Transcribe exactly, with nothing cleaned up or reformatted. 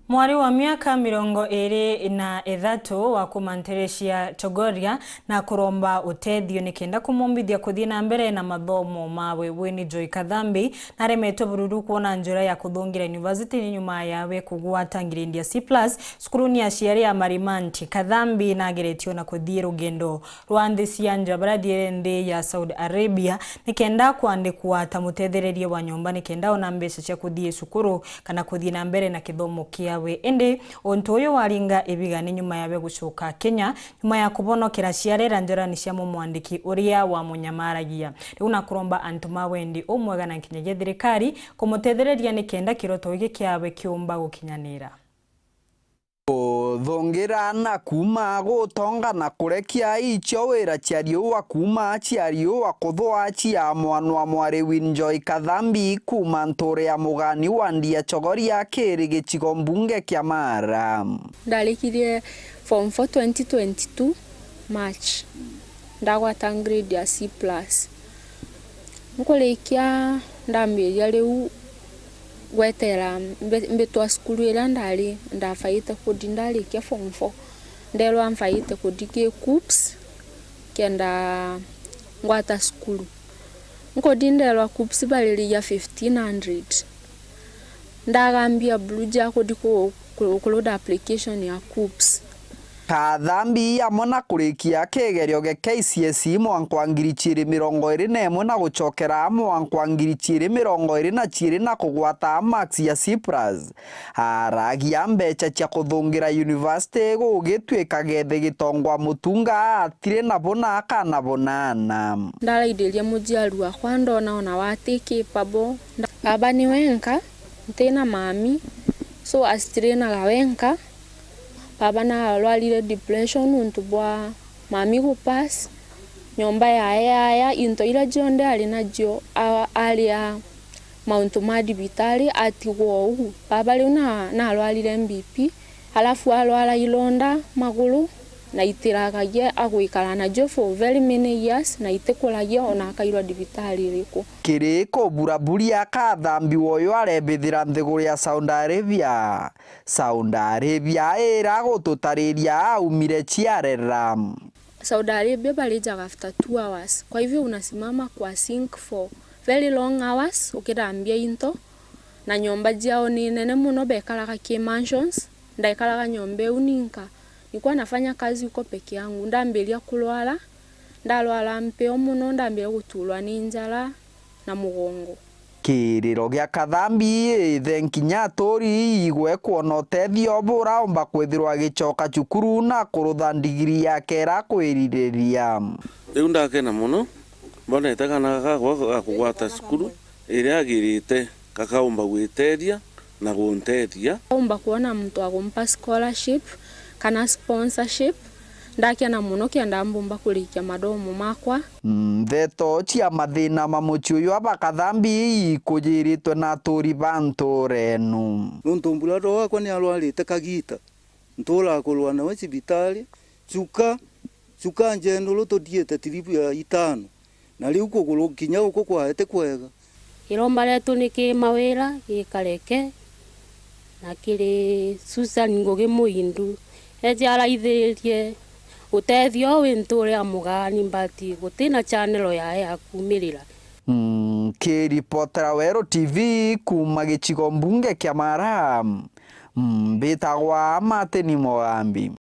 Mwari wa miaka mirongo iri na ithatu wa kuuma nteere cia Chogoria na kuromba utethio nikenda kumumbithia kuthii na mbere na mathomo mawe. Winnie Joy Kathambi naremetwe bururu kwona njira ya kuthungira university ni nyuma yawe kugwata ngiredi ya C plus cukuruni ya aciari ya Marimanti. Kathambi nageretie ona kuthii rugendo rwa nthi cia nja baria athiire nthi ya Saudi Arabia nikenda kwandikwa ta mutethereria wa nyomba nikenda ona mbeca cia kuthii cukuru kana kuthii na mbere na kithomo kiawe. Indi untu uyu waringa ibiga ni nyuma yawe gucoka Kenya nyuma ya kubonokera ciarera njorani cia mumwandiki uria wamunyamaragia. Riu nakuromba antu ma wendi umwega na nkinyagia thirikari kumutethereria nikenda kiroto giki kiawe kiumba gukinyanira. Kuthungira na kuuma gutonga na kurekia icio wira cia riua kuuma cia riua kuthwa cia mwanwa mwari Winjoy Kathambi kuuma nture ya Mugani wandi ya Chogoria kiri gicigo mbunge kia Mara. Ndarikirie form four twenty twenty-two March, ndagwata grade ya C plus. Nkurikia ndambiria riu gweterera mbi-, mbitwa cukuru iria ndari ndabaite kuthi ndarikia form four. Nderwa mbaite kuthi ki KUCCPS kenda ngwata cukuru. Nkuthi nderwa KUCCPS baririria fifteen hundred. Ndagambia Blue Jay kuthi ku-, ku-, kuruda application ya KUCCPS. Kathambi amwe na kurikia kigerio gia K C S E mwanka wa ngiri ciiri mirongo iri na imwe na gucokera mwanka wa ngiri ciiri mirongo iri na ciiri na kugwata marks ya C plus. Aragia mbeca cia kuthungira university gugituika gethi gitongwa mutunga atiri na buna akana bunana. Ndaraithiria muciari wakwa ndona ona wati capable. Baba ni wenka, ntina mami, so astrinaga wenka. Baba naarwarire depression nuntu bwa mami gupass. Nyomba yae yaya, into iria cionthe ari nacio, a-, aria mauntu ma thibitari, atigwa uu. Baba riu na-, naarwarire M B P, alafu arwara ironda maguru, na itiragagia, agwikara nacio for very many years, na itikuragia ona akairwa thibitari iriku. Kiri kuburaburia Kathambi woyo arebithira nthiguru ya Saudi Arabia. Saudi Arabia ira gututariria aumire ciarera. Saudi Arabia barijaga after two hours. Kwa hivyo unasimama kwa sink for very long hours ukithambia into, na nyomba ciao ni nene muno, bekaraga ki mansions. Ndaikaraga nyomba iu ninka. Nilikuwa nafanya kazi huko peke yangu. Ndambiria kurwara, ndarwara mpeo muno, ndambiria guturwa ni njara na mugongo. Kiriro gia Kathambi, ithe nkinya aturi igwe kwona utethio buraomba kwithirwa agicoka cukuru na kurutha ndigiri yake ira kwiririria. Riu ndakena muno, mbonete kana gakwa ga kugwata cukuru iria agirite, gakaumba gwitethia na guntethia. Umba kwona muntu agumpa scholarship kana sponsorship, ndakena muno kenda mbumba kurikia mathomo makwa. Ndeto cia mathina ma mucii uyu aba Kathambi ikujiritwe na aturi ba nturenu. Nuntu brother wakwa ni arwarite kagita, nturaga kurwa nawe cibitari, cuka, cuka njenuru tuthiite tiribu ya itano, na riu kuguru kinya guku kwae ti kwega. Iromba rietu ni ki mawira gikareke, na kiri Susan Ngugi Muindu, eje araithirie utethio wi nture ya mugani, but gutina channel yae ya kumirira. Mm, kiripotera Weru T V kuuma gicigo mbunge kia Mara, mm, mbitagwa Martin Mugambi.